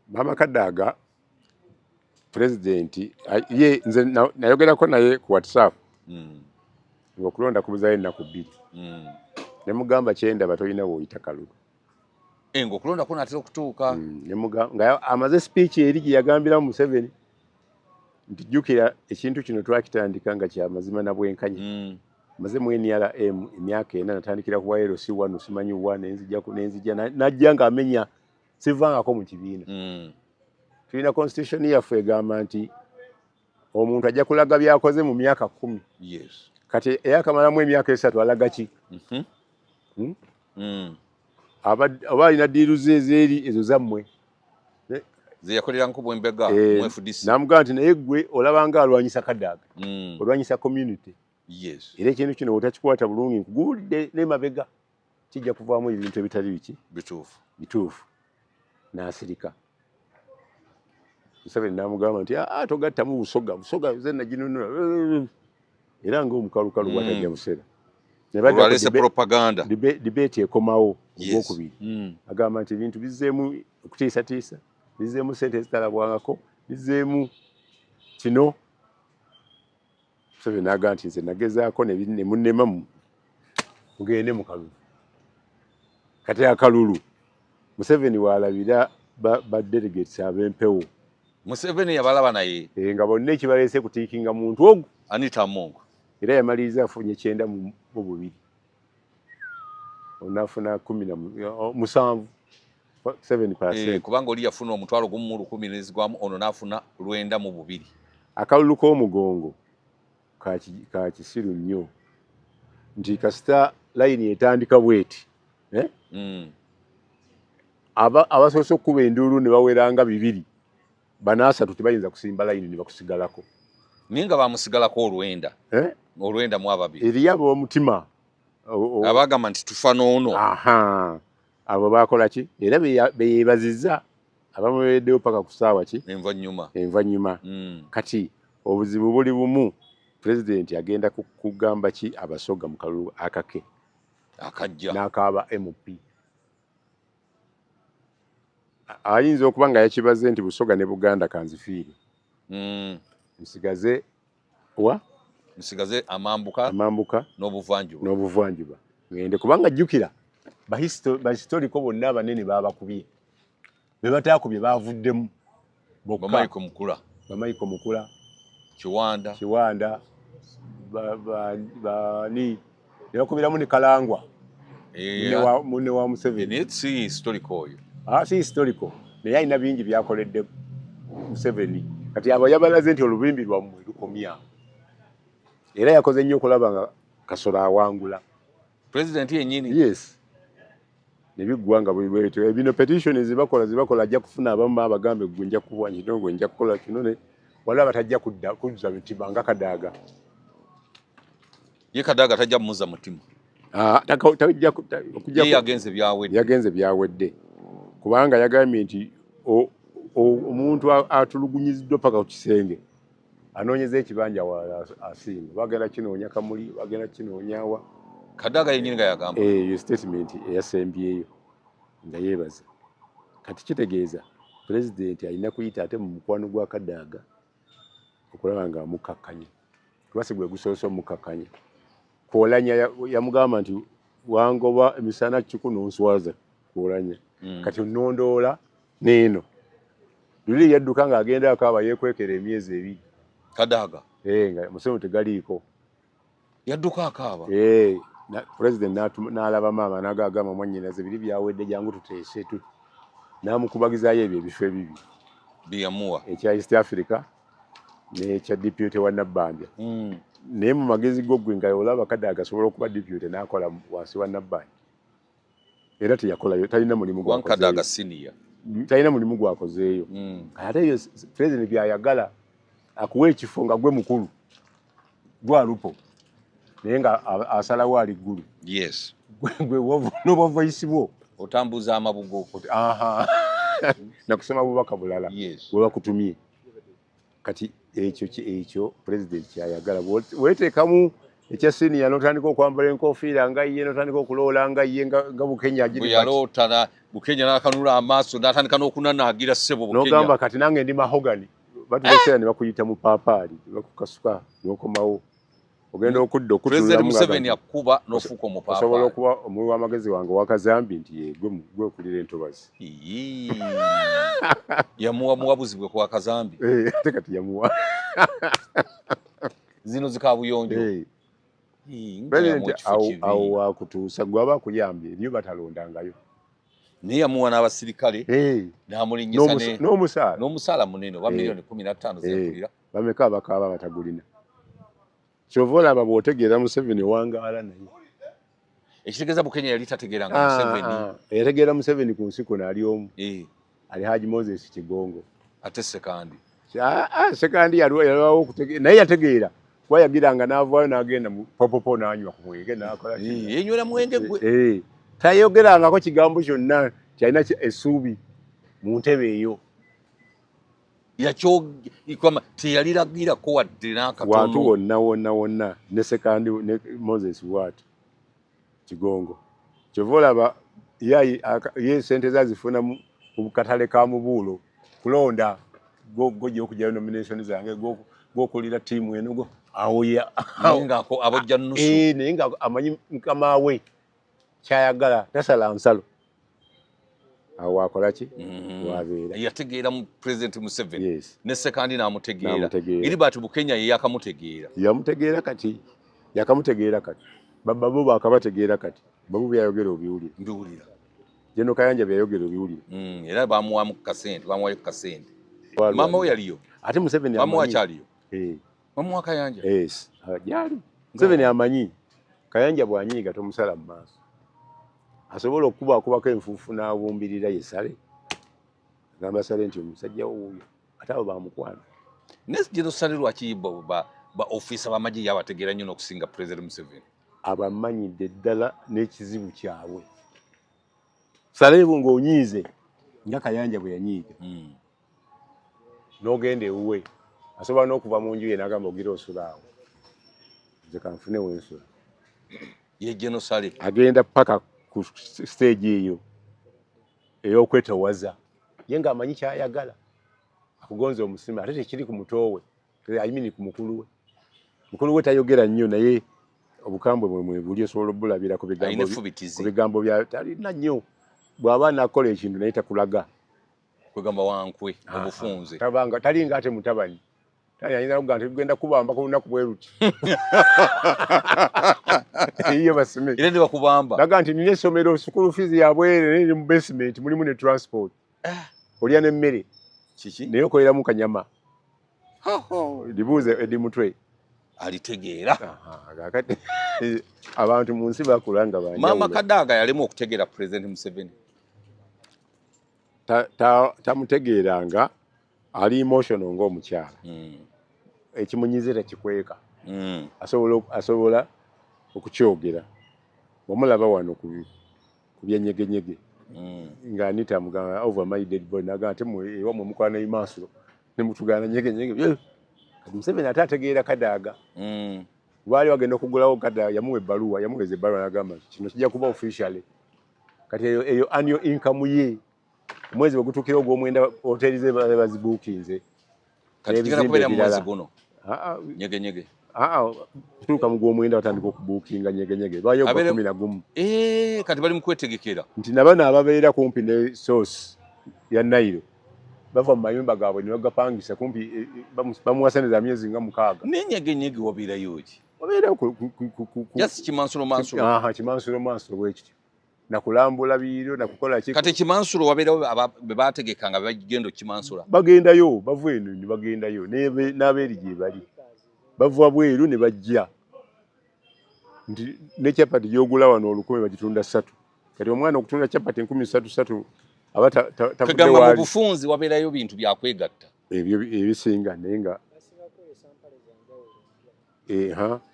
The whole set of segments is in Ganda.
Maama Kadaga, pulezidenti ye nze nayogerako naye ku WhatsApp ng'okulonda kubuzayo ennaku 2, ne mugamba kyendaba tolina w'oyita kalulu. Eh, ng'okulonda kunaatera okutuuka. Nga amaze speech eri gye yagambiramu Museveni nti jjukira ekintu kino twakitandika nga kya mazima na bwenkanya. Maze mu NRM emyaka 4, natandikira ku LC 1, simanyi wa, nenzija nenzija najja ng'amenya, sivangako mu kibiina. Tulina constitution yaffe egamba nti omuntu ajja kulaga byakoze mu myaka 10. Kati eyakamalamu emyaka 3 alaga ki? Hmm? Oba alina deal ze ezeeri ezo zammwe. Ze yakolera nkubwa embega mu FDC. Namugamba nti naye gwe olabanga alwanyisa Kadaga, olwanyisa community. Era ekintu kino otakikwata bulungi, nkuguwulidde n'emabega, kijja kuvaamu ebintu ebitali biki? Bituufu. Bituufu. N'asirika. Museveni n'amugamba nti aa, togattamu Busoga, Busoga ze naginunula, era ng'omukalukalu bwatajja busera. Ne badda ku Olwaleese propaganda. Debate ekomawo ogwokubiri. Agamba nti ebintu bizzeemu okutiisatiisa, bizzeemu sente ezitalabwangako, bizzeemu kino. Museveni n'agamba nti nze nagezaako ne munnemamu, mugende mu kalulu. Kati akalulu Museveni waalabira ba delegates ab'empewo. Museveni yabalaba naye. Eh, nga bonna ekibaleese kutiikinga muntu ogwo. Anita Among. Era yamaliriza afunye 92, onaafuna 17, 7%. Eh, kubanga oli yafuna 1,100 nezigwamu, ono n'afuna 92. Akalulu k'omugongo ka kisiru nnyo, nti kasita layini etandika bweti, eh? Abasoose okukuba enduulu ne baweranga bibiri, banaasatu tebayinza kusimba layini ne bakusigalako. Naye nga bamusigalako 90. Eh? 92. Eriyo ab'omutima abagamba nti tufa n'ono. Aha, abo bakola ki? Era beyeebazizza abamubereddewo paka ku ssaawa ki? Envannyuma. Envannyuma. Kati obuzibu buli bumu, pulezidenti agenda kugamba ki Abasoga mu kalulu akake akajja n'akaaba MP? Ayinza okuba nga yakibaze nti Busoga ne Buganda kanzifiire, nsigaze wa? Nsigaze amambuka. Amambuka. N'obuvanjuba. N'obuvanjuba, ngende, kubanga jjukira ba historical bonna abanene babakubye, be bataakubye bavuddemu bokka. Ba Michael Mukula. Ba Michael Mukula. Kiwanda. Kiwanda, bani, ne bakubiramu ne Kalangwa, munne wa Museveni. Naye si historical oyo. Ah, si historical, naye alina bingi byakoledde Museveni. Kati abo yabalaze nti olubimbi lwammwe lukomyawo, era yakoze nnyo okulaba nga Kasolo awangula. President yennyini. Yes, nebiggwa nga buli bwetyo. Bino petition zibakola ajja kufuna abamu abagambe gwe nja kuwa kino, gwe nja kukola kino, ne waliwo abatajja kudda kuzza mitima nga Kadaaga. Ye Kadaaga tajja mumuza mutima. Ah, tajja kujja. Ye yagenze byawedde. Yagenze byawedde, kubanga yagambye nti omuntu atulugunyiziddwa paka ku kisenge anoonyeza ekibanja walala asinga, bagenda kinoonya Kamuli, bagenda kinoonyawa. Kadaaga yennyini nga yagamba. Eyo statement eyasembyeyo nga yeebaza. Kati kitegeeza pulezidenti alina kuyita ate mu mukwano gwa Kadaaga okulaba nga amukakkanya, kuba si gwe gusoose omukakkanya. Kwolanya yamugamba nti wangoba emisana kiku nonswaza kwolanya. Kati onondoola neeno luli yadduka ng'agenda akaaba, yeekwekera emyezi 2. Kadaaga. Eh, nga musomo tegaliiko. Yadduka akaaba. Eh, president n'alaba maama n'agamba, "Mwannyinaze, biri byawedde, jangu tuteese tu." N'amukubagizaayo ebyo ebifo ebibi byeyamuwa. Ekya East Africa n'ekya deputy wa Nabbanja. Naye mu magezi go gwe nga olaba Kadaaga asobola okuba deputy n'akola wansi wa Nabbanja, era teyakolayo, talina mulimu Kadaga senior. Talina mulimu gwakozeeyo. Ate eyo president byayagala, akuwa ekifo nga gwe mukulu gwalupo, naye nga asalawo ali ggulu. Gwe n'obwa voice bwo. Otambuza amabugo. Nakusoma bubaka bulala bwe bakutumye. Kati ekyo president kyayagala, weteekamu Ekya senior n'otandika okwambala enkofiira nga ye, n'otandika okuloola nga ye, nga Bukenya. Bwe yaloota Bukenya n'akanula amaaso n'atandika n'okunanaagira ssebo Bukenya. N'ogamba kati nange ndi mahogany. Batuleseera ne bakuyita mu paapaali, bakukasuka n'okomawo. Ogenda okudda okutululamu. Museveni akuba n'ofuuka omupaapaali. Osobola okuba omuwi w'amagezi wange owakazambi nti yegwe gwe okulira entobazi. Yamuwa muwabuzi bwe kwa kazambi. Ate kati yamuwa. Zino zikabuyonjo. President awo wakutuusa gwe aba akuyambye eriyo batalondangayo. Naye yamuwa n'abasirikale n'amulinnyisa n'omusaala. N'omusaala munene oba 15 millioni zempulira. Bameka abakaaba batagulina. Kyova olaba bw'otegeera Museveni owangaala naye. Ekitegeeza Bukenya yali tategeeranga Museveni. Yategeera Museveni ku nsi kuno ali omu. Ali Haji Moses Kigongo. Ate Sekandi. Sekandi yalwawo okutegeera naye yategeera. Kuba yagiranga n'avaayo n'agenda mu popopo n'anywa ku mwenge n'akola. Yenywera mwenge gwe. Tayogerangako kigambo kyonna kyalina essuubi mu ntebe eyo. Yakyogamba teyaliragirako wadde n'akatono. Wantu wonna wonna wonna ne Sekandi ne Moses bw'atyo Kigongo. Kyova olaba ye sente ze azifuna mu katale ka mubuulo kulonda gojja okugyayo nomination zange gwokulira ttiimu eno awo abojja nnusu. Naye nga amanyi mukama we kyayagala tasala nsalo. Awo wakola ki? Wabeera. Yategeera mu President Museveni. Ne Sekandi n'amutegeera. Gilbert Bukenya ye yakamutegeera. Yamutegeera kati. Yakamutegeera kati. Bababu bakabategeera kati. Babu byayogera obiwulira. Mbiwulira. Jeno Kayanja byayogera obiwulira. Era bamuwamu ku kasente, bamuwayo ku kasente. Maama we yaliyo. Ate Museveni amanyi. Maama we akyaliyo. Maama wa Kayanja. Yes. Gyali. Museveni amanyi. Kayanja bw'anyiiga tomusala mu maaso. Asobola okubaakubako enfuufu n'abumbirira ye Sale. Agamba Sale nti omusajja wo wuuyo. Ate abo bamukwano. Naye Jeno Sale lwaki ba ofiisa b'amagye yabategeera nnyo n'okusinga President Museveni? Abamanyidde ddala n'ekizibu kyabwe. Sale ng'onyiize nga Kayanja bwe yanyiiga. N'ogenda ewuwe. Asobola n'okuva mu nju ye n'agamba ogira osula awo. Nze kanfune wensula. Ye Jeno Sale. Agenda paka ku stage eyo ey'okwetowaza. Ye ng'amanyi ky'ayagala. Akugonza omusima ate tekiri ku muto we. I mean ku mukulu we. Mukulu we tayogera nnyo naye obukambwe bwe mwebuli osobola obulabira ku bigambo bya talina nnyo. Bw'aba anakola ekintu naye takulaga. Kwegamba wankwe obufunze. Tabanga talinga ate mutabani. Tali ayinza okugamba nti tugenda kubamba ku lunaku bwe luti. Iyo basime. Era ne bakubamba. Naga nti nina essomero school fees ya bwereere eri mu basement mulimu ne transport. Olya n'emmere. Kiki? Naye okoleramu kanyama. Libuuze Eddie Mutwe. Alitegeera. Kakati abantu mu nsi bakula nga banjawulo. Maama Kadaga yalema okutegeera President Museveni. Tamutegeeranga ali emotional ng'omukyala. Ekimunyize takikweka. Asobola okukyogera. Bw'omulaba wano ku byenyegenyege. Nga Anita amugamba over my dead body n'agamba ate ewammwe mukola ne Imansulo ne mutugaana nyegenyege. Kati Museveni ate ategeera Kadaga. Baali bagenda okugulawo Kadaga yamuwa ebbaluwa, yamuweeza ebbaluwa n'agamba kino kijja kuba officially. Kati eyo annual income ye. Omwezi bwe gutuukira ogw'omwenda hoteri ze bazibuukinze. Kati kigenda kubeera mu mwezi guno. Nyegenyege. Kutuuka mu gw'omwenda batandika okubuukinga nyegenyege. Bayo gwa 11. Kati bali mu kwetegekera. Nti na bano ababeera kumpi ne source ya Nile bava mu mayumba gaabwe ne bagapangisa kumpi bamuwa ssente za myezi nga 6. Ne nyegenyege wabeerayo ki? Wabeerayo Just kimansulo mansulo. Kimansulo mansulo bwe kityo. Nakulambula biro nakukola ki. Kati kimansulo wabeerawo be baategekanga bagenda okimansula. Bagendayo bava eno ne bagendayo n'abeeri gye bali. Bava bweru ne bajja. Nti ne chapati gy'ogula wano 1000 bagitunda 3. Kati omwana okutunda chapati 3,000 aba tavudde Kagamba mu waali. bufunzi wabeerayo bintu bya kwegatta. Ebyo ebisinga naye nga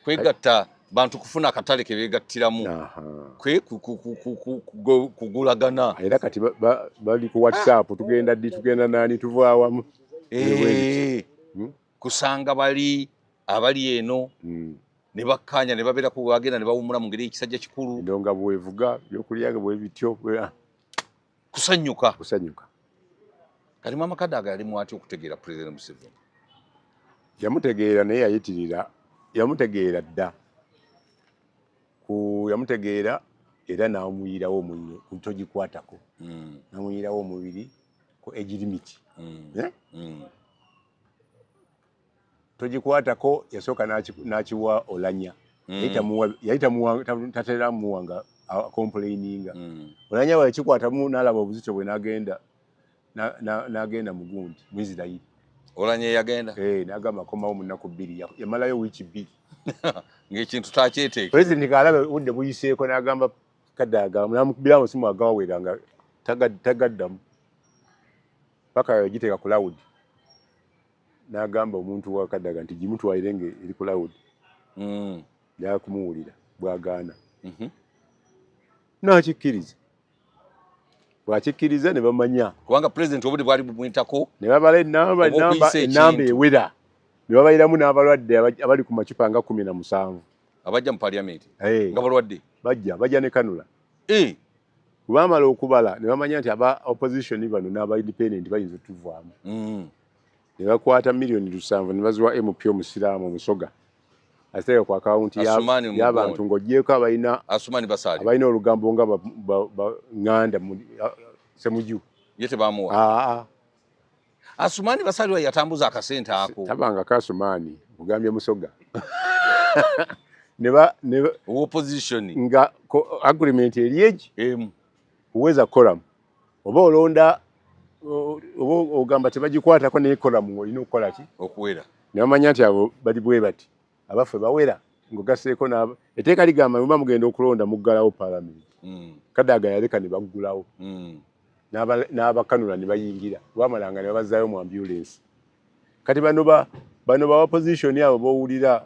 kwegatta bantu kufuna akatale ke beegattiramu. Kwe kugulagana. Era kati bali ku WhatsApp tugenda ddi tugenda nani tuva awamu. Kusanga bali abali eno. Ne bakkaanya ne babeera ku bagenda ne bawummula mu ngeri y'ekisajja kikulu. Endonga bwevuga, byokulya bwe bityo, Kusanyuka. Kusanyuka. Kati Maama Kadaga yali mwati okutegeera President Museveni? Yamutegeera, naye yayitirira. Yamutegeera dda, ku yamutegeera era n'amuyirawo omunnyo togikwatako, n'amuyirawo omubiri ku age limit. Eh? Togikwatako yasooka n'akiwa Olanya. Yali tatera muwa nga complaininga. Olanya bwe yakikwatamu n'alaba obuzito bwe, n'agenda mu gundi mu Isirairi. Olanya yagenda? Eh, n'agamba akomawo mu nnaku 2. Yamalayo wiiki 2. Ng'ekintu takyeteeka. President ng'alaba obudde buyiseeko, n'agamba Kadaga, n'amukubira amasimu agawera nga tagaddamu, paka yagiteeka ku loud, n'agamba omuntu wa Kadaga nti gimutwalire nga eri ku loud. Yakumuwulira bw'agaana. N'akikkiriza. Bw'akikkiriza ne bamanya. Kubanga president obudde bwali bumuyitako. Ne babala enamba, Oba okuyisa enamba ekintu. ewera, ne babayiramu n'abalwadde abali ku macupa nga 17. Abajja mu parliament Eh, nga balwadde. Bajja ne cannula. Bwe bamala okubala ne bamanya nti aba opposition bano n'aba independent bayinza otuvaamu. Ne bakwata miliyoni 7 ne baziwa MP omusiraamu omusoga aziteeka ku akawunti Asumani Mugonyi. y'abantu, ng'ogyeko abalina Asumani Basali. abalina olugambo nga Ŋŋanda Semuju. Ye tebamuwa? Aa. Asumani Basali wa yatambuza akasente ako. Tabanga Kasumaani, kugambye musoga. Ne ba Opposition. Nga agreement eri egi Emu. Kuweza quorum, oba olonda oba ogamba tebagikwatako, naye quorum olina okukola ki? Okuwera. Ne bamanya nti abo bali bwe bati, abaffe bawera, ng'ogasseeko n'aba etteeka ligamba muba mugenda okulonda muggalawo parliament. Kadaga yaleka ne baggulawo, n'abakanula ne bayingira, bamalanga ne babazaayo mu ambulance. Kati bano ba opposition abo b'owulira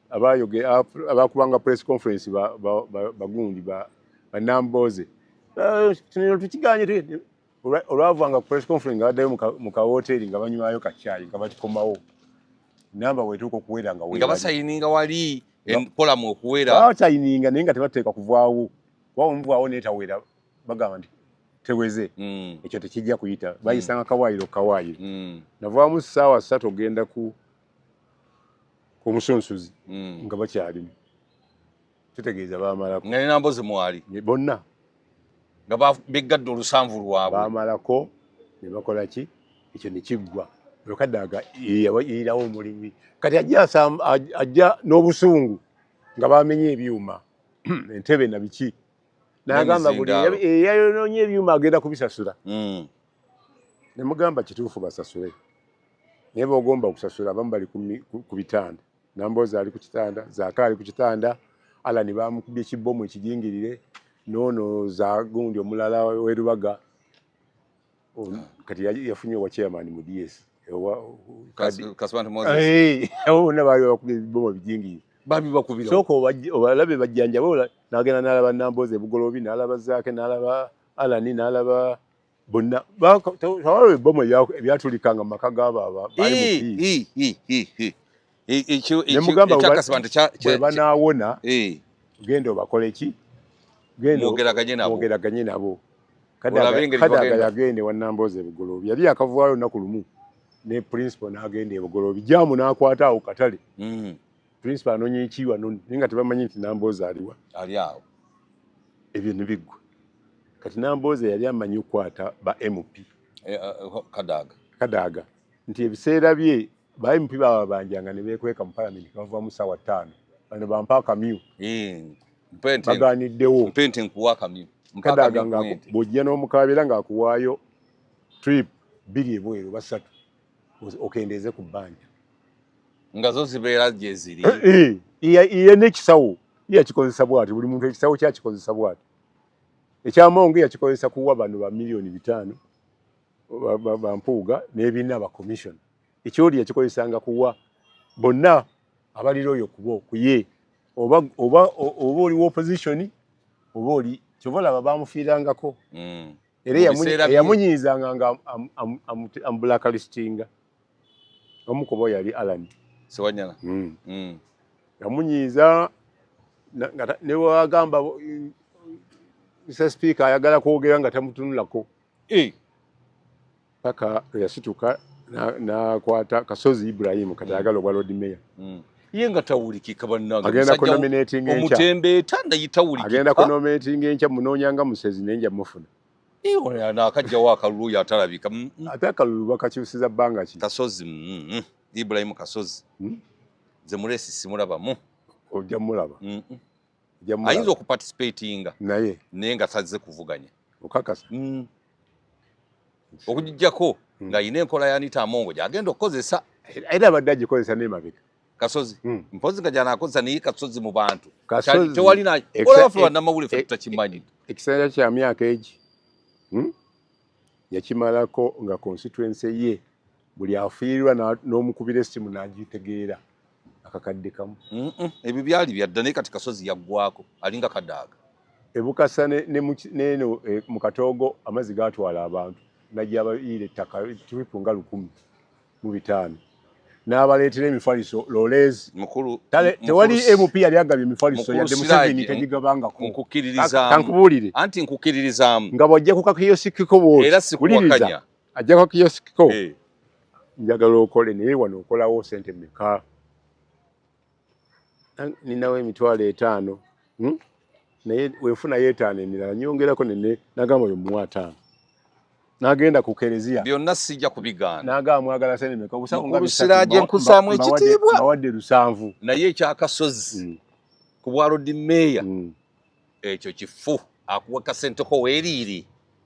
abayoge abakubanga press conference, bagundi ba banamboze, kino tukiganye. Olwavanga ku press conference nga baddayo mu kawoteeri nga banywayo kacyayi nga bakikomawo, namba wetuuka okuwera nga Nga weebali. Basayininga wali enkolamu okuwera. Basayininga, naye nga tebateeka kuvaawo, kuba bwemuvaawo neetawera bagamba nti teweze. Ekyo tekijja kuyita, bayisanga kawaayiro kawaayiro. Navaamu ssaawa 3 ogenda ku musunsuzi nga bakyalimu, kitegeeza bamalako. Nga ne Namboze mwali? Bonna. Nga beggadde olusanvu lwabwe. Bamalako ne bakola ki, ekyo ne kiggwa. Olukadaaga yeyirawo omulimi, kati ajja ajja n'obusungu nga bamenye ebyuma, entebe na biki, n'agamba buli N'emizindaalo. Eyayonoonye ebyuma agenda kubisasula. Ne mugamba kituufu basasule, naye bw'ogomba okusasula abamu bali ku bitanda. Namboozi ali ku kitanda, Zaaka ali ku kitanda, Alani bamukubye kibomu ekijingirire, noono zagundi omulala w'erubaga kati yafunye owa chairman mu DS Kasibante Moses. Abo bonna baali bakubye ebibomu ebijingirire. Babibakubira. Sooka obalabe bajjanjabe. N'agenda n'alaba Namboozi ebugoloobi, n'alaba Zaake, n'alaba Alani, n'alaba bonna. Tewaliwo ebbomu ebyatulikanga mu maka g'abo baali mu peace. Ne mugamba Ekyakasibante bwe banaawona, genda obakole ki? Genda Mwogeraganye nabo. Mwogeraganye nabo. Olabe engeri Kadaga bagenda. yagenda ewa Namboozi ebugoloobi, yali yakavaayo olunaku lumu ne principal, n'agenda ebugoloobi, jaamu n'akwata awo katale. Principal anoonya ekiwa naye nga tebamanyi nti Namboozi aliwa. Ali awo. Ebyo ne biggwa. Kati Namboozi yali amanyi okukwata ba MP. Kadaga. Kadaga nti ebiseera bye ba MP bababanjanga ne beekweka mu palamenti, bavamu ssaawa 5, bano bampa akamyu. Mpente. Baganiddewo. Mpente nkuwa akamyu. Mpa Kadaga akamyu nga kwente. bw'ojja n'omukaabira ng'akuwaayo trip bbiri ebweru oba ssatu okendeeze ku bbanja. Nga zo zibeera gye ziri. Eh, iye n'ekisawo yakikozesa bw'ati, buli muntu ekisawo kyakikozesa bw'ati. Ekyamongo yakikozesa kuwa bano ba miliyoni 5 bampuuga n'ebina ba commission. Ekyoli yakikozesanga kuwa bonna abalira oyo kubo kuye, oba oli opposition oba oli kyova olaba bamufiirangako. Era Mu biseera eyamunyiizanga nga amublacklistinga, omu kubo yali Alan Sewanyana. Yamunyiiza ne wagamba Mr. Speaker ayagala kwogera nga tamutunulako. Paka yasituka nakwata Kasozi Ibrahim kati ayagala obwa Lord Mayor. Ye nga tawulikika bannange. Agenda ku nominating enkya. Omutembeeta naye tawulikika. Agenda ku nominating enkya, munoonyanga musezi naye nja mufuna. Nakajjawo akalulu oyo atalabika. Ate akalulu bakakyusiza bbanga ki? Kasozi Ibrahim Kasozi. Nze mulesi simulabamu. Ojja mulaba. Ayinza okuparticipatinga naye naye nga tazze kuvuganya. Okakasa? Okugijjako ng'ayina enkola ya Anita Amongo gy'agenda okukozesa. Era abadde agikozesa n'emabega. Kasozi mpozi nga gy'anaakozesa, naye Kasozi mu bantu tewali olaba ffe bannamawulire ffe tutakimanyi. Ekiseera kya myaka egi yakimalako nga constituency ye buli afiirwa n'omukubira essimu n'agitegeera akakadde kamu. Ebyo byali byadda, naye kati Kasozi yaggwako alinga Kadaaga. Ebukasa neno mu Katoogo amazzi gatwala abantu, najja abayiira ettaka tripu nga 1,005 n'abaleetera emifaliso lolezi. Tewali MP yali agabye emifaliso yadde Museveni tagigabangako. Nkukkiririzaamu. Kankubuulire. Anti nkukkiririzaamu. Nga bw'ajja ku kakiosikiko bw'oti. Era sikuwakanya. Ajja ku kakiosikiko. Njagala okole naye wano okolawo sente mmeka? Ninawo 50,000. Naye wenfunayo 5 emirala nyongerako nene, nagamba oyo muwa 5. Nagenda ku kereziya. Byonna sijja kubigaana. Nagamba mwagala sente mmeka? Obusawo nga Siraje nkusaamu ekitiibwa. Mbawadde 7. Naye ekyakasozi ku bwa Lord Mayor ekyo kifu, akuwa kasente ko weeriiri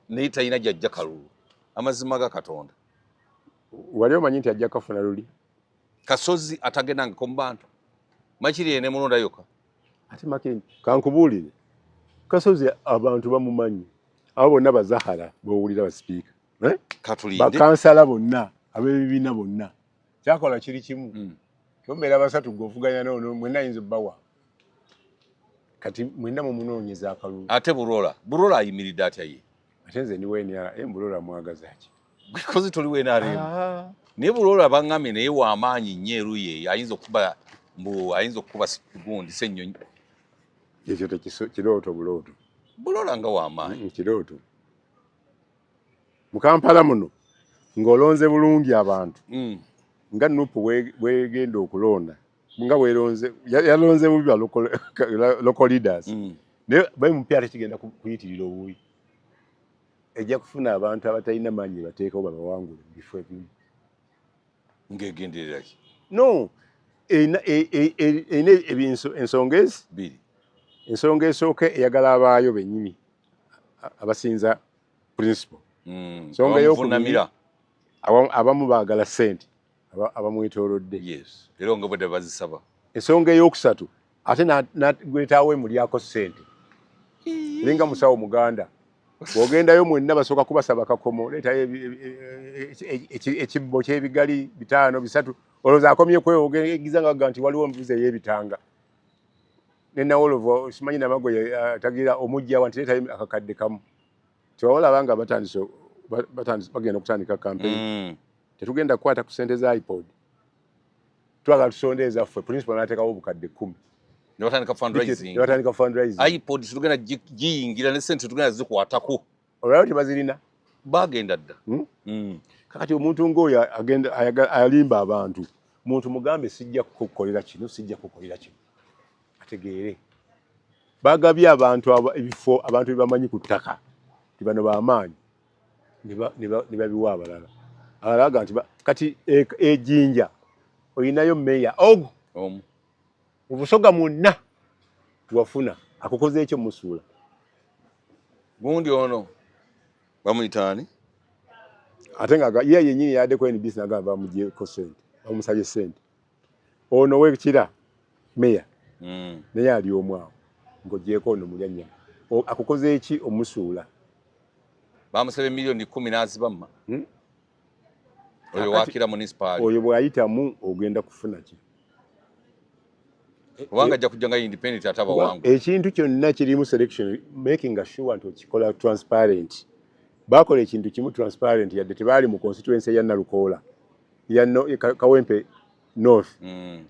naye talina gy'ajja kalulu. Amazima ga Katonda. Wali omanyi nti ajja kafuna luli? Kasozi atagendangako mu bantu. Makiri ene mulonda yokka. Ate Makiri kankubuulire. Kasozi abantu bamumanyi. Abo bonna bazahara b'owulira ba sipiika. Katulinde. Bakansala bonna ab'ebibiina bonna. Kyakola kiri kimu. Kyombeera basatu gw'ovuganya n'ono mwenna ayinza obbawa. Kati mwenna mumunoonyeza akalulu. Ate Bulola. Bulola ayimiridde atya ye? Ate nze ndi wa NRM, Bulola mwagaza ki? Because toli wa NRM. Naye Bulola baŋŋambye naye w'amaanyi nnyo eruuyi eyo, ayinza okuba mbu ayinza okukuba gundi Ssennyonyi. Ekyo kirooto bulooto. Bulola nga w'amaanyi. Kirooto. Mu Kampala muno ng'olonze bulungi abantu. Nga NUP bwegenda okulonda, nga bweronze, yalonze bubi ba local leaders. Naye ba MP ate kigenda kuyitirira obubi. Ejja kufuna abantu abatalina maanyi bateekawo babawangule mu bifo ebimu. Ng'egenderera ki? No, erina ensonga ezi bbiri. Ensonga esooka eyagala abaayo bennyini abasinza principle. Ensonga ey'okubiri, abamu baagala ssente abamwetoolodde. Yes. Era nga bwedda bazisaba. Ensonga ey'okusatu ate gwetaawo emulyako ssente. Eringa musawo Muganda. Bw'ogendayo mwenna basooka kubasaba kakomo, leetayo ekibbo ky'ebigali 5 3, olowooza akomye kwewogegiza nga bagamba nti waliwo envuzi ey'ebitanga. Ne Nawolovu simanyi namagoye atagira omujja wa nti leetayo akakadde kamu. Tewalaba nga bagenda okutandika campaign. Tetugenda kukwata ku ssente za iPod. Twagala tusonde ezaffe, principal n'ateekawo obukadde 10. Ne batandika fundraising. Ne batandika fundraising. iPod tetugenda giyingira ne ssente tetugenda zikwatako. Olwaleero tebazirina. Bagenda dda. Kakati omuntu ng'oyo agenda alimba abantu. Muntu mugambe sijja kukukolera kino, sijja kukukolera kino. Ategeere. Bagabye abantu ebifo abantu bye bamanyi ku ttaka. Nti bano b'amaanyi. Ne babiwa abalala. Abalala baga nti kati ejinja olinayo meya ogu. Omu. Mu Busoga mwonna wafuna akukoze ekyo musuula. Gundi ono bamuyita ani? Ate nga ye yennyini yaddeko NBC n'agamba bamugyeko ssente, bamusabye ssente. Ono w'ekira meya naye ali omu awo ng'ogyeko ono mulya nnyama. Akukoze eki omusuula? Bamusabye miliyoni 10 n'azibamma. Oyo wakira munisipaali. Oyo bw'ayitamu ogenda kufuna ki? Kubanga ajja kujja nga independent ate abawangu. Ekintu kyonna kirimu selection, making sure nti okikola transparent. Bakola ekintu kimu transparent, yadde tebaali mu constituency ya Nalukoola ya Kawempe. North.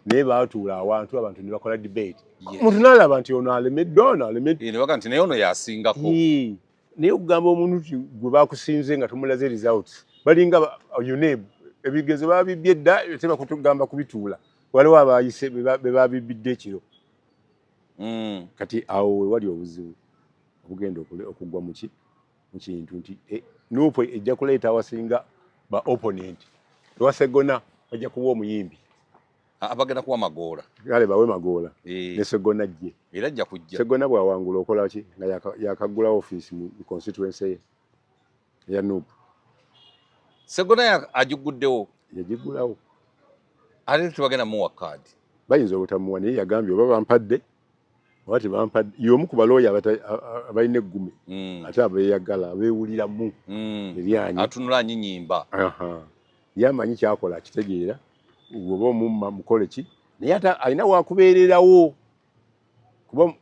Naye baatuula awantu abantu ne bakola debate. Omuntu n'alaba nti ono alemeddwa, ono alemeddwa. Ne bagamba nti naye ono yasingako. Naye okugamba omuntu nti gwe bakusinze nga tumulaze results, balinga UNEB, ebigezo babibbye dda, tebakutugamba kubituula. Waliwo abayise be babibbidde ekiro. Kati awo we wali obuzibu obugenda okugwa mu kintu nti NUP ejja kuleeta awasinga ba opponent. Ewa Ssegona bajja kuwa omuyimbi. Abagenda kuwa Magoola. Kale bawe Magoola. Ne Ssegona ajje. Era ajja kujja. Ssegona bw'awangula okola ki nga yakaggula ofiisi mu constituency ye eya NUP. Ssegona agiguddewo. Yagiggulawo. Ate tebagenda muwa kaadi. Bayinza obutamuwa, naye yagambye oba bampadde oba tebampadde. Y'omu ku balooya abalina eggume. Ate abeeyagala, abeewuliramu eryanyi. Atunula anyinyimba. Ye amanyi ky'akola, akitegeera. Bw'oba omumma mukole ki, naye ate alina wakubeererawo. Kuba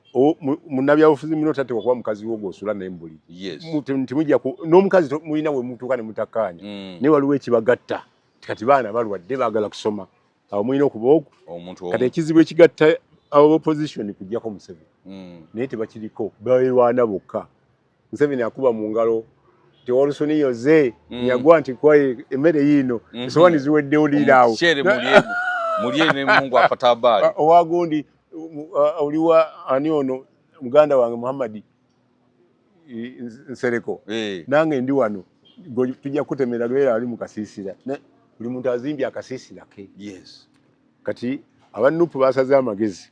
munnabyabufuzi muno tateekwa kuba mukazi wo gw'osula naye mu buliri. Timujja n'omukazi mulina we mutuuka ne mutakkaanya. Naye waliwo ekibagatta. Kati baana balwadde baagala kusoma. Awo mulina okuba ogwo. Omuntu Kati ekizibu ekigatta abo opposition kujjako Museveni. Naye tebakiriko, beerwana bokka. Museveni akuba mu ngalo tewalusuniyoze yagwa nti kwaye emmere yiino esowaani ziweddewo liiraawo. Omuceere mulye ne Mungu apata habari. Owagundi oliwa ani ono muganda wange Muhammad Nsereko. Nange ndi wano tujja kutemera lwera ali mu kasiisira. Buli muntu azimbye akasiisira ke. Kati aba NUP basaze amagezi.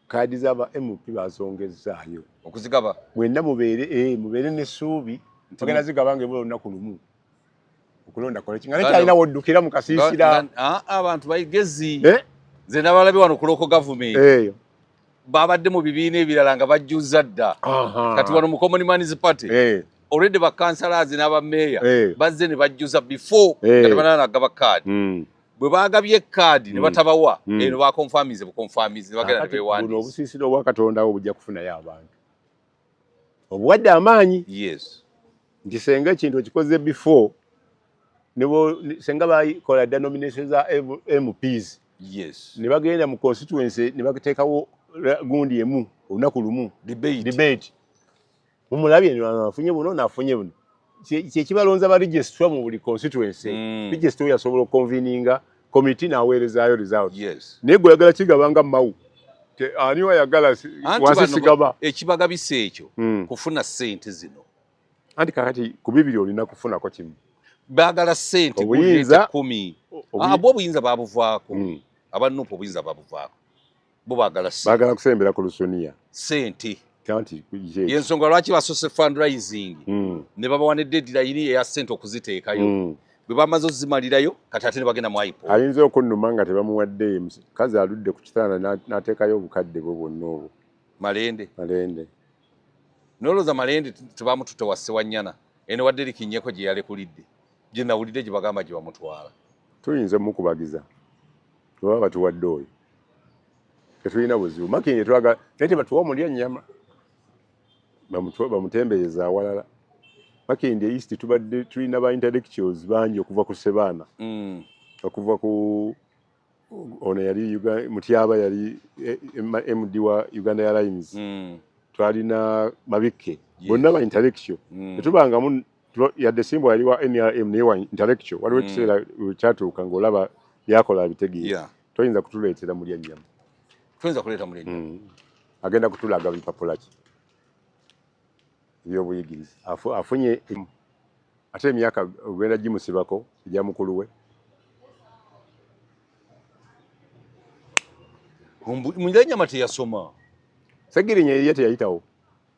Kaadi z'aba MP bazongezzaayo. Okuzigaba? Mwenna mubeere n'essuubi. Bagenda zigaba ng'ebula olunaku lumu. Okulonda kola ki? Nga nekyalina woddukira mu kasiisira. Abantu bayigezi. Nze nabalabye wano ku local government. Babadde mu bibiina ebirala nga bajjuzza dda. Kati wano mu Common Man's Party. Already ba councillors n'aba mayor bazze ne bajjuza before nga tebanagaba kaadi. Bwe bagabye kaadi ne batabawa eno bakonfamize bukonfamize ne bagenda ne beewandiisa. Buno obusiisira obwa Katonda obwo bujja kufunayo abantu. Obuwadde amaanyi. Nti senga ekintu okikoze before senga bayikola dda nomination za MPs. Ne bagenda mu constituency ne bateekawo gundi emu olunaku lumu. Debate. Mumulabye afunye buno n'afunye buno. Kye kibalonza ba registrar mu buli constituency. Registrar yasobola okuconveninga committee n'aweerezaayo result. Naye gwe oyagala kigaba nga Mao. Ani wayagala wansi sigaba. Ekibagabisa ekyo kufuna ssente zino. Anti kakati ku bibiri olina kufunako kimu. Baagala ssente Obuyinza 10. Abo obuyinza babuvaako. Aba NUP obuyinza babuvaako. Bo baagala ssente. Baagala kusembera ku lusuniya. Ssente. Anti Yensonga lwaki basoose fundraising. Ne babawa ne deadline eya ssente okuziteekayo. Bwe bamaze ozimalirayo kati ate ne bagenda mu IPOD. Ayinza okunnuma nga tebamuwadde kazi aludde ku kitanda n'ateekayo obukadde bwe bwonna obwo. Malende. Malende. Nolowooza Malende tebamututte wa Ssewanyana. Eno wadde Erikinyeko gye yalekulidde. Gye nawulidde gye bagamba gye bamutwala. Tuyinza omukubagiza. Bwe baba batuwadde oyo. Tetulina buzibu. Makindye twagala naye tebatuwa omulya nnyama. Bamutembeeyeza awalala. Makindye East tubadde tulina ba intellectuals bangi okuva ku Ssebaana. Okuva ku ono yali Mutyaba yali MD wa Uganda Airlines. Twalina Mabikke. Bonna ba intellectual. Tetubangamu yadde Simba yali wa NRM naye wa intellectual. Waliwo ekiseera kyatuuka ng'olaba byakola abitegeera. Toyinza kutuleetera mulya nnyama. Toyinza kuleeta mulya nnyama. Agenda kutulaga bipapula ki ebyobuyigirize. Afunye ate emyaka ogenda gimusibako egya mukulu we. Mulya nnyama teyasoma. Ssegirinya ye teyayitawo.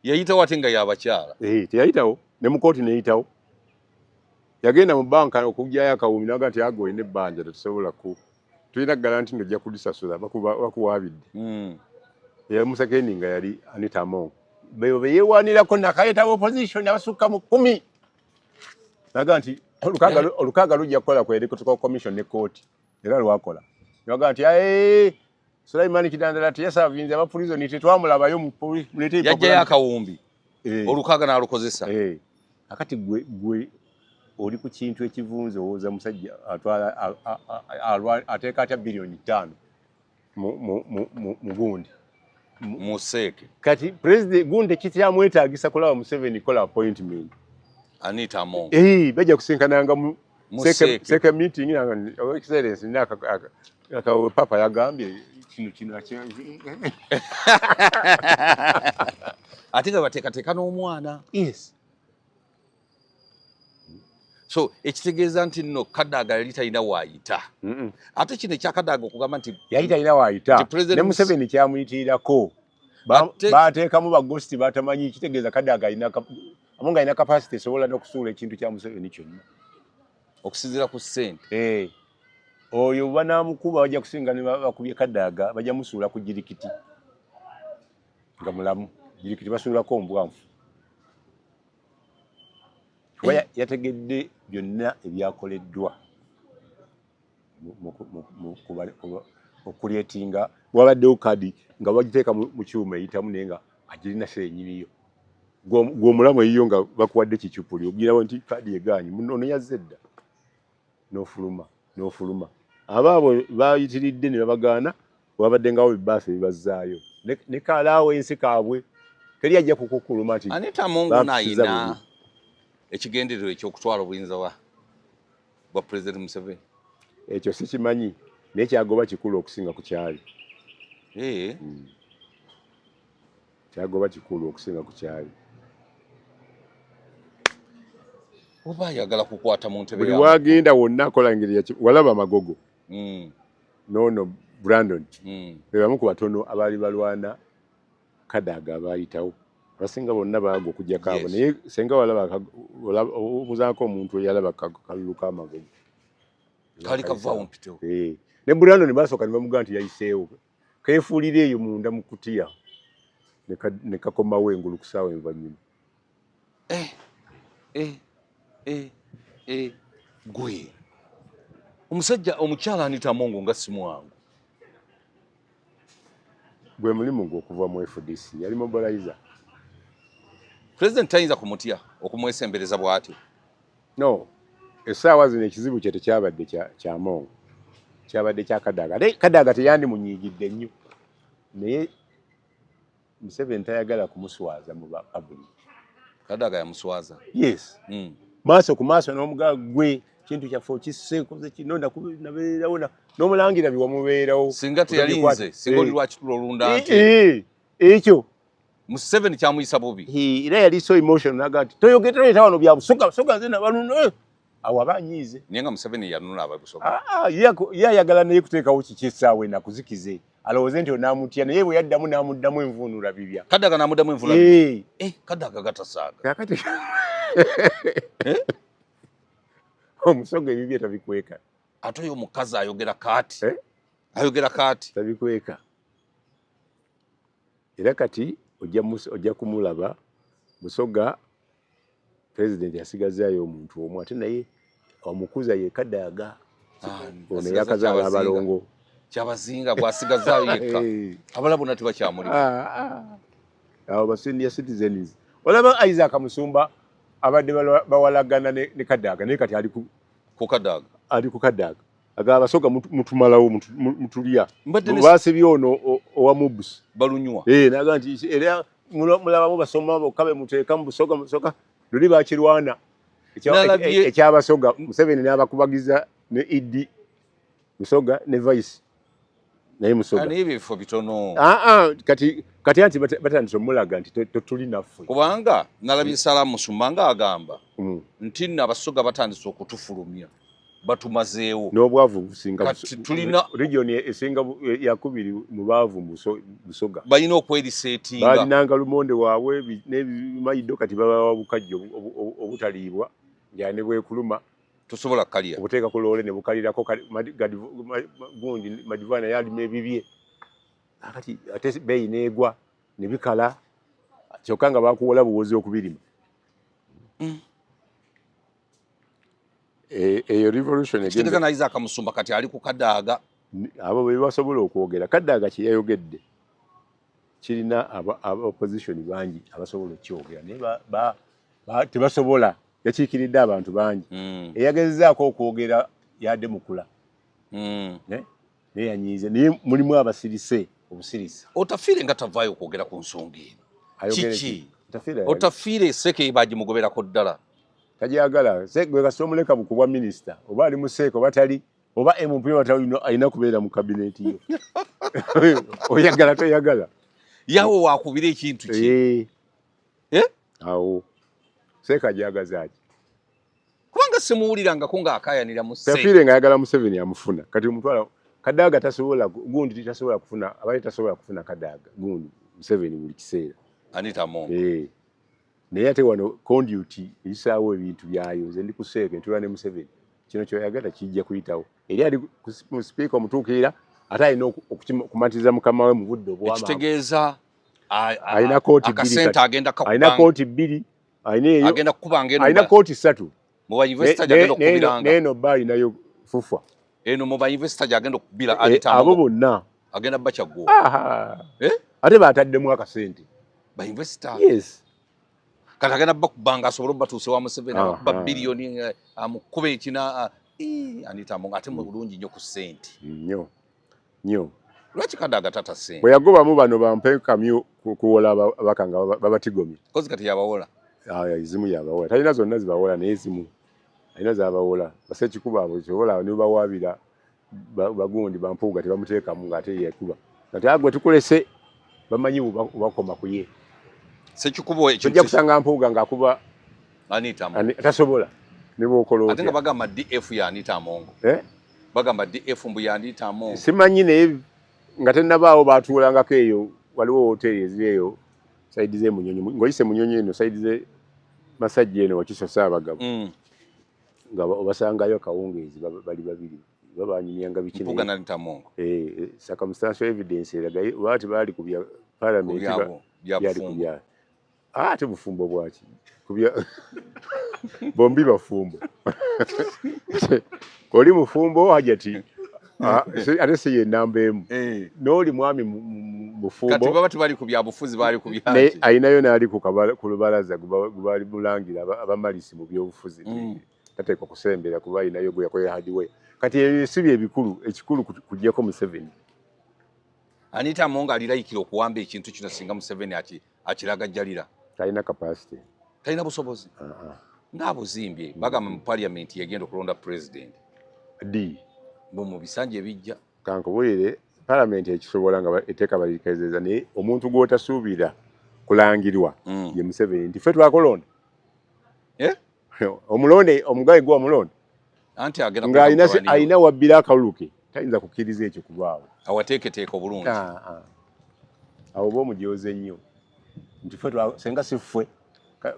Yayitawo ate nga y'abakyala. Teyayitawo ne mu kooti neyitawo. Yagenda mu banka okuggyayo akawumbi n'agamba nti ago olina ebbanja tetusobola ku tulina guarantee nti ojja kulisasula bakuwaabidde. Eyamusekendi nga yali Anita Among. Beebo be yeewaanirako nakaleeta opposition abasukka mu 10. N'agamba nti olukaaga lujja kukola ku Electoral Commission ne kooti era lwakola. N'agamba nti Sulaiman Kidandala teyasavinze aba prison tetwamulabayo mu muleete Yajjayo akawumbi. Olukaaga n'alukozesa. Akati gwe Oli ku kintu ekivunze, owooza musajja atwala ateeka atya 5 biliyoni mu gundi. Museeke. Kati president gundi kikyamwetaagisa kulaba Museveni kola appointment. Anita Among. Eh, bajja kusinkananga mu seke meeting nga excellence nina papa yagambye kino kino. Ate nga bateekateeka n'omwana. Yes. So ekitegeeza nti nno Kadaga yali talina waayita. Ate kino ekyakadaga okugamba nti yali talina waayita, ne Museveni kyamuyitirirako, bateekamu ba ghost batamanyi. Kitegeeza Kadaga alina amu nga alina capacity esobola n'okusuula ekintu kya Museveni kyonna. Okusinziira ku ssente. Eh. Oyo banamukuba bajja kusinga ne bakubye Kadaga, bajja musuula ku jirikiti nga mulamu. Jirikiti basuulako ombwanfu kuba yategedde byonna ebyakoleddwa okucreatinga. Wabaddewo kadi nga bagiteeka mu kyuma eyitamu, naye nga agirina senyiniyo gw'omulamu eyiyo nga bakuwadde kicupuli, ogirawo nti kadi egaanyi, ono yazze dda, n'ofuluma n'ofuluma. Abaabwe bayitiridde ne babagaana, wabadde ngawo bibaasi ebibazzaayo ne kalaawo ensi kaabwe, teri ajja kukukuluma nti Anita Among nayina ekigendererwa ekyokutwala obuyinza bwa President Museveni. Ekyo sikimanyi, naye kyagoba kikulu okusinga ku kyali. Eh. Kyagoba kikulu okusinga ku kyali. Oba ayagala kukwata mu ntebe. Buli wagenda wonna akola engeri walaba Amagogo. Nono Brandon be bamu ku batono abaali balwana Kadaga abayitawo. Abasinga bonna baagwa okujjako abo. Naye senga walaba obuzaako omuntu eyalaba kalulu k'Amagogo. Kali kavaawo mpitewo. Eh. Ne Brandon basooka ne bamugaa nti yayiseewo, keefuulira eyo munda mu kutiya ne kakomawo engulu ku ssaawa envannyuma. Eh, eh, eh, eh. Gwe omusajja omukyala Anita Among nga si mwangu. Gwe mulimu gwe okuva mu FDC, yali mobilizer. President tayinza kumutya okumwesembereza bw'atyo? No, essaawa zino ekizibu kye tekyabadde kya Among, kyabadde kya Kadaga. Ate Kadaga teyandimunyiigidde nnyo, naye Museveni tayagala kumuswaza mu ba public. Kadaga yamuswaza. Yes. Maaso ku maaso n'omugaa gwe kintu kyaffe okisse koze kino nabeerawo n'omulangira biwamubeerawo. Singa teyalinze, singa oli lwakitula olunda nti ekyo. Museveni kyamuyisa bubi. Era yali so emotional naga nti toyogera, toleeta wano bya Busoga, Busoga nze nabaluno, eh! Awo aba anyiize. Naye nga Museveni yanuna Ababusoga. Ah, ah, ye ayagala naye kuteekawo kiki essaawa eno akuzikize alowooze nti onaamutya, naye bwe yaddamu n'amuddamu envuunula bibya. Kadaga n'amuddamu envuunula bibya. Eh, Kadaga gatasaaga. Kakati Omusoga ebibye tabikweka. Ate oyo omukazi ayogera kaati. Eh? Ayogera kaati. Tabikweka. Era kati ojja kumulaba Busoga president yasigazaayo omuntu omu, ate naye omukuza ye Kadaga ono eyakazaala abalongo. Kyabazinga gwasigazaayo yekka, abalala bonna tebakyamuli. Abo ba senior citizens, olaba Isaac Musumba abadde bawalagana ne Kadaga, naye kati ali ku Kadaga. Ali ku Kadaga, agaba Abasoga mutumalawo, mutulya, basibye ono owa Mubs. Balunywa. Eh, naga nti era mulabamu basoma bokka be muteeka mu Busoga. Musoga luli bakirwana ekyabasoga, Museveni n'abakubagiza ne Idi Musoga ne vice naye Musoga. Naye ebifo bitono. Ah, ah, kati anti batandise omulaga nti totuli naffe. Kubanga nalabye Salaamu Musumba nga agamba nti nno Abasoga batandise okutufulumya, batumazeewo. N'obwavu businga. Kati tulina region esinga yakubiri mu baavu Busoga. Balina okwerisetinga. Balinanga lumonde waabwe n'ebimayido, kati babawa bukajjo obutaliibwa nga ne bwekuluma. Tosobola kukalya. Obuteeka ku loole ne bukalirako gundi madivaani, naye alima ebibye akati ate beeyi n'egwa ne bikala, kyokka nga bakuwola buwozi okubirima. Eyo revolution. Kitegeeza na Isaac Musumba kati ali ku Kadaaga. Abo be basobola okwogera. Kadaaga kye yayogedde kirina aba opposition bangi abasobola okukyogera, naye tebasobola. Yakiikiridde abantu bangi. Eyagezezaako okwogera yadde mukula. Naye yanyiize, naye mulimu abasirise obusirisi. Otafiire nga tavaayo okwogera ku nsonga eno, kiki? Otafiire CEC bagimugoberako ddala. Tajagala gwe kasita omuleka bukubwa minisita, oba ali mu CEC oba tali, oba MP oba tali, alina kubeera mu kabineti yo, oyagala toyagala. Yawe wakubira ekintu ki? Eh? Awo CEC ajagazaaki? Kubanga simuwulirangako ng'akaayanira mu Tafiire ng'ayagala Museveni amufuna. Kati omutwala Kadaga tasobola, gundi tasobola kufuna, abali tasobola kufuna Kadaga, gundi Museveni buli kiseera. Anita Among. Eh. Naye ate wano conduit eyisaawo ebintu byayo. Nze ndi ku CEC, ntula ne Museveni, kino kyoyagala kijja kuyitawo. Eri ali mu sipiika omutuukirira, ate alina okumatiza mukama we mu budde obw'amangu. Ekitegeeza alina kooti bbiri, alina kooti bbiri, alina eyo, agenda kukubanga eno, alina kooti ssatu. Mu ba investor gyagenda okukubiranga. N'eno bba alinayo fufa. Eno mu ba investor gyagenda okukubira Anita. Abo bonna. Agenda bakyaggo. Eh? Ate bataddemu akasente. Ba investor? Yes. Kati agenda bakubanga asobole obatuuse wa Museveni, abakuba biliyoni, amukuba ekina Anita Among ate bulungi nnyo ku ssente. Nnyo nnyo. Lwaki Kadaga tata ssente? Bwe yagobamu bano bampe kamyu kuwola ababaka nga babatigomye. Kozi kati yabawola? Ezimu yabawola, talina zonna zibawola, naye ezimu alina zabawola. Basekikuba abo sobola nibawaabira bagundi bampuuga tebamuteekamu ng'ate yekuba. Kati agwe tukulese, bamanyi bakoma ku ye. Sekikubo ekyo tojja kusanga Mpuuga ng'akuba Anita Among. Tasobola ne bw'okola. Ate nga bagamba DF ya Anita Among. Eh? Bagamba DF mbu ya Anita Among. Simanyi, naye nga tennabaawo batuulangako eyo, waliwo woteeri eziri eyo side ze Munyonyo, ng'oyise Munyonyo eno side ze Masajja eno Wakiso Ssaabagabo, nga obasangayo akawungeezi bali babiri babanyumyanga biki. Mpuuga na Anita Among. Eh, circumstantial evidence eraga oba tebaali ku bya parliament, byali ku bya ate bufumbo bwaki kubya bombi bafumbo, oli mufumbo Hajati, ate si ye namba emu, n'oli mwami mufumbo. Kati baba tebali ku byabufuzi, bali ku byaki? Ayinayo n'ali ku lubalaza gubali mulangira abamalisi mu byobufuzi, tateekwa kusembera kuba ayinayo gwe yakolera hardware. Kati ebyo si bye bikulu, ekikulu kuggyako Museveni. Anita Among alirayikira okuwamba ekintu kino singa Museveni akiragajjalira? Talina capacity. Talina busobozi? Ng'abuzimbye. Bagamba mu parliament yegenda okulonda president. Ddi? Mu bisanja ebijja. Kankubulire, parliament ekisobola nga etteeka balirikezeza, naye omuntu gw'otasuubira kulangirwa ye Museveni nti ffe twakulonda. Eh? Omulonde omugaye gwe omulonde. Anti agenda nga alina wabbira akalulu ke, tayinza kukkiriza ekyo kubaawo. Awateeketeeka obulungi. Awo oba omujooze nnyo nti ffe senga si ffwe.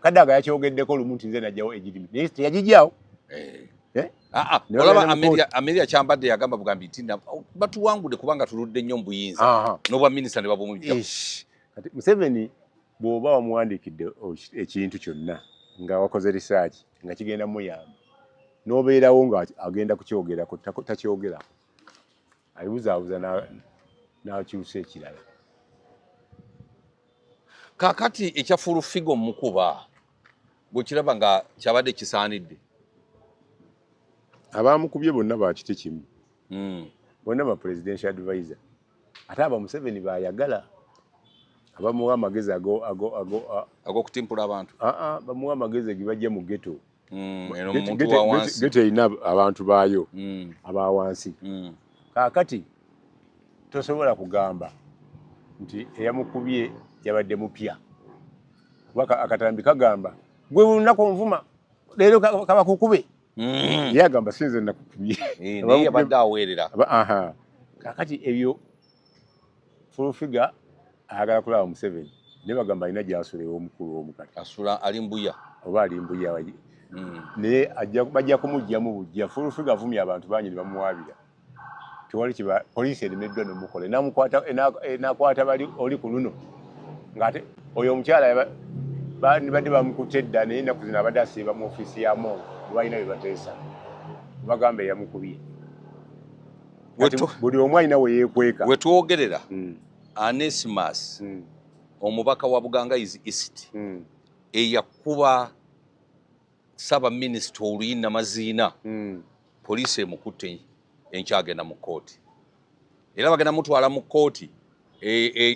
Kadaga yakyogeddeko lumu nti nze najjawo egirimi, naye teyagijjawo. Eh. Eh? Ah, ah, olaba Amelia Kyambadde yagamba bugambi nti batuwangudde kubanga tuludde nnyo mu buyinza n'obwa minisita ne babumujja. Kati Museveni bw'oba wamuwandiikidde ekintu kyonna nga wakoze research nga kigenda muyamba, n'obeerawo nga agenda kukyogerako, takyogerako, alibuzaabuza n'akyusa ekirala. Kaakati ekya Full Figure omukuba bwekiraba nga kyabadde kisaanidde? Abamukubye bonna ba kiti kimu, bonna ba presidential advisor, ate aba Museveni bayagala abamuwa amagezi ago ago ago ag'okutimpula abantu. Aa, bamuwa amagezi egibajja mu ghetto. Eno muntu wa wansi. Ghetto erina abantu baayo aba wansi. Kaakati tosobola kugamba nti eyamukubye yabadde mupya, kuba akatambi kagamba gwe lunaku onvuma leero kabakukube. Ye agamba sinze nakukubye. Eh, naye yabadde aweerera. Kakati ebyo Full Figure ayagala kulaba Museveni, naye bagamba alina gyasula ew'omukulu omu kati. Asula ali Mbuya. Oba ali Mbuya, naye bajja kumugjamu bujja. Full Figure avumye abantu bangi ne bamuwaabira, tewali kiba poliisi eremeddwa nomukola enakwata bali oli ku luno ng'ate oyo omukyala badde bamukutte edda, naye ennaku zino abadde asiiba mu ofiisi ya Among, balina bye bateesa, bagamba eyamukubye. Buli omu alina we yeekweka. Wetwogerera, Anesimas, omubaka wa Bugangaizi East, eyakuba Ssaabaminisita oluyi Namaziina, poliisi emukutte, enkyagenda mu kkooti, era bagenda mutwala mu kkooti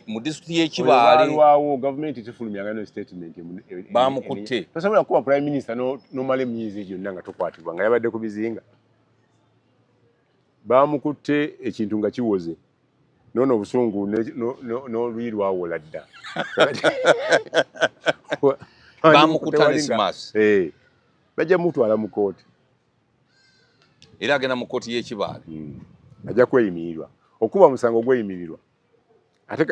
mu disitulikiti y'e Kibaale. Lwawo gavumenti tefulumyanga no statement. Bamukutte. Tosobola kuba prime minister nomala emyezi gyonna nga tokwatibwa, nga yabadde ku bizinga. Bamukutte ekintu nga kiwoze, noono obusungu n'oluyi lwawola dda. Bamukutta ne smart. Bajja mutwala mu kooti. Era agenda mu kkooti y'e Kibaale. Ajja kweyimirirwa, okuba musango gweyimirirwa. Ate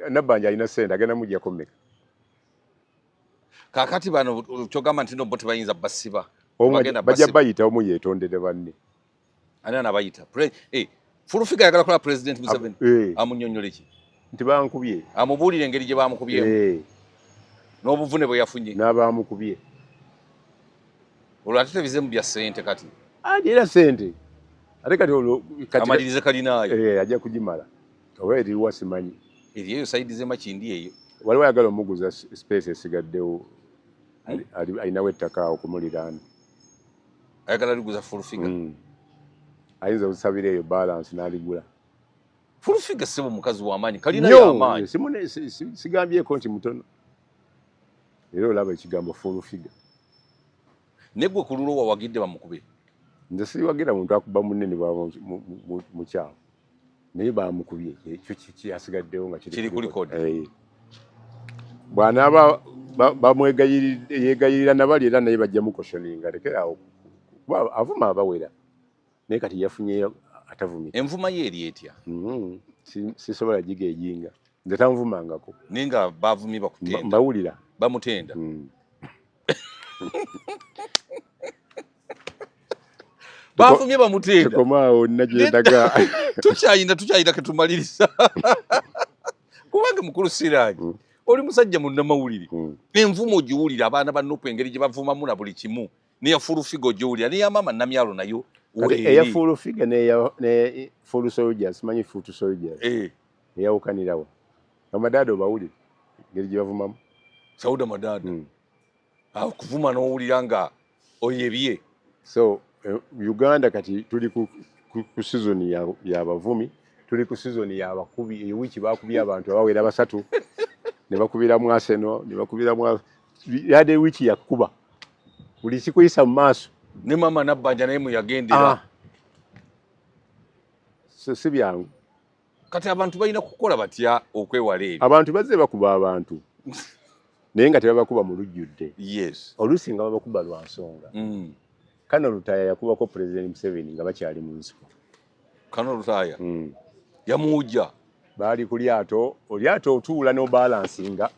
Nabbanja alina sente, agenda mujjako mmeka? Kaakati bano kyogamba nti no bo tebayinza basiba? Bajja bayita omu yeetondere banne. Ani anabayita? Full Figure ayagala kola President Museveni amunyonnyole ki? Nti bankubye. Amubuulire engeri gye bamukubyemu n'obuvune bwe yafunye. N'abamukubye. Olwo ate tebize mu bya ssente kati? Ati era ssente, ate kati olwo amalirize kalinaayo. Ajja kugimala, oba eriwa simanyi. Eri eyo side z'emakindi eyo. Waliwo ayagala omuguza space esigaddewo, alinawo ettaka awo kumuliraano. Ayagala liguza Full Figure? Ayinza okusabira eyo balance n'aligula. Full Figure ssebo mukazi w'amaanyi, kalina y'amaanyi. Sigambyeko nti mutono, era olaba ekigambo full figure. Negwe ku lulwo wawagidde bamukube? Nze siwagira muntu akuba munene bwaba mukyamu, naye bamukubye, ekyo kyasigaddewo nga kiri ku record. Bw'anaaba bamwegayirira nabali, era naye bajja mucautioninga, lekeraawo, kuba avuma abawera, naye kati yafunyeyo atavumye. Envuma ye eri etya? Sisobola giga ejinga, nze tanvumangako. Naye nga bavumye bakutenda? Mbawulira. Bamutenda. Bavumye bamutenda. Tukomaawo nagyendaga. Tukyayina ketumaliriza, kubanga mukulu Siraji, oli musajja munnamawulire. Envumo ogiwulira, abaana ba NUP engeri gye bavumamu na buli kimu, neya Full Figure ogiwulira, neya maama Namyalo nayo. Eya Full Figure ne full soldiers, simanyi foot soldiers, eyawukanirawa? Amadada obawulire engeri gye bavumamu. Sauda Madada akuvuma n'owulira nga oyebye. So Uganda kati tuli ku season y'abavumi, tuli ku season y'abakubi. Eyo wiiki bakubye abantu abawera basatu, ne bakubiramu Arsenal, ne bakubiramu, yadde wiiki yakuba buli kikuyisa mu maaso. Ne mama Nabbanja naye muyagendera. So si byangu. Kati abantu balina kukola batya okwewala ebyo? Abantu bazze bakuba abantu, naye nga tebabakuba mu lujjudde. Oluusi nga babakuba lwa nsonga. Kano Lutaaya yakubako President Museveni nga bakyali mu nsiko. Kano Lutaaya yamuwujja? Baali ku lyato, olyato otuula n'obalancinga,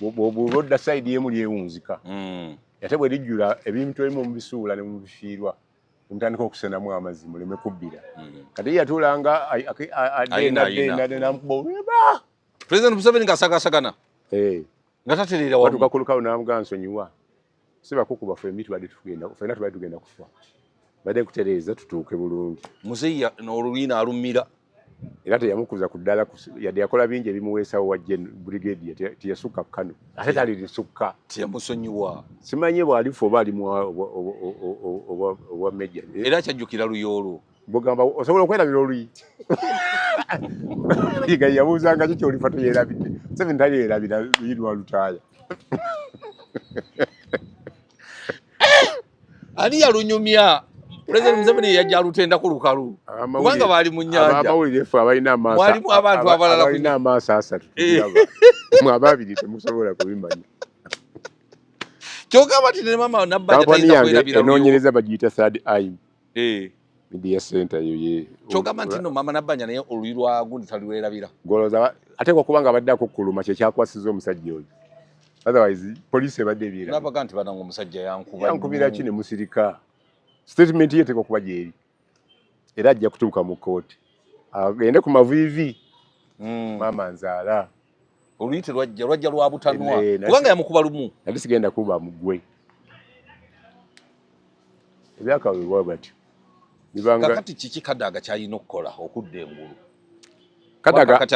bw'oba odda side emu lyewunzika, ate bwe lijjula ebintu ebimu mubisuula ne mubifiirwa, nemutandika okusenamu amazzi muleme kubbira. Kati ye yatuulanga namukuba. President Museveni ng'asagaasagana, nga tatereera wamu. Batuuka ku lukalu n'amugaa, "Nsonyiwa, si bakukuba, ffembi tubadde tugenda, ffenna tubadde tugenda kufa, badde nkutereeza tutuuke bulungi." Muzeeyi olulina alumira. Era teyamukuza ku ddala, yadde yakola bingi ebimuweesawo wa brigadier, teyasukka kano, ate talirisukka. Teyamusonyiwa. Simanye bw'alifa oba ali obwa major. Era akyajjukira luyoolo. Bugamba osobola okwerabira oluyi nga yabuuzanga ki kyolifa toyerabidde. Museveni talyerabira luyi lwa Lutaaya. Ani yalunyumya? President Museveni yajja alutenda ku lukalu kubanga baali mu nnyanja. Abamawulire ffe abalina amaaso, Mwalimu abantu abalala. Abalina amaaso asatu tugiraba, mwe ababiri temusobola kubimanya. Kyogamba nti ne mama Nabbanja Kampani tayinza yange kwerabira luyo. Enoonyereza bagiyita Third Eye Media Center, eyo ye. Kyogamba nti no mama Nabbanja naye oluyi lwa gundi talwerabira? Goloza ateekwa kuba nga abadde akukkuluma kyekyakwasiza omusajja oyo, otherwise poliisi ebadde ebyera. Nabaga nti banange omusajja yankuba. Yankubira ki ne musirika? Statement ye eteekwa kuba gyeri, era ajja kutuuka mu kkooti agende ku maviivi. Maama nzaala. Oluyi terwajja, lwajja lwa butanwa. Naye kubanga yamukuba lumu. Ate sigenda kuba mugwe ebyakawebwa batyo bibanga. Kakati kiki Kadaga kyalina okukola okudda engulu? Kadaga Kati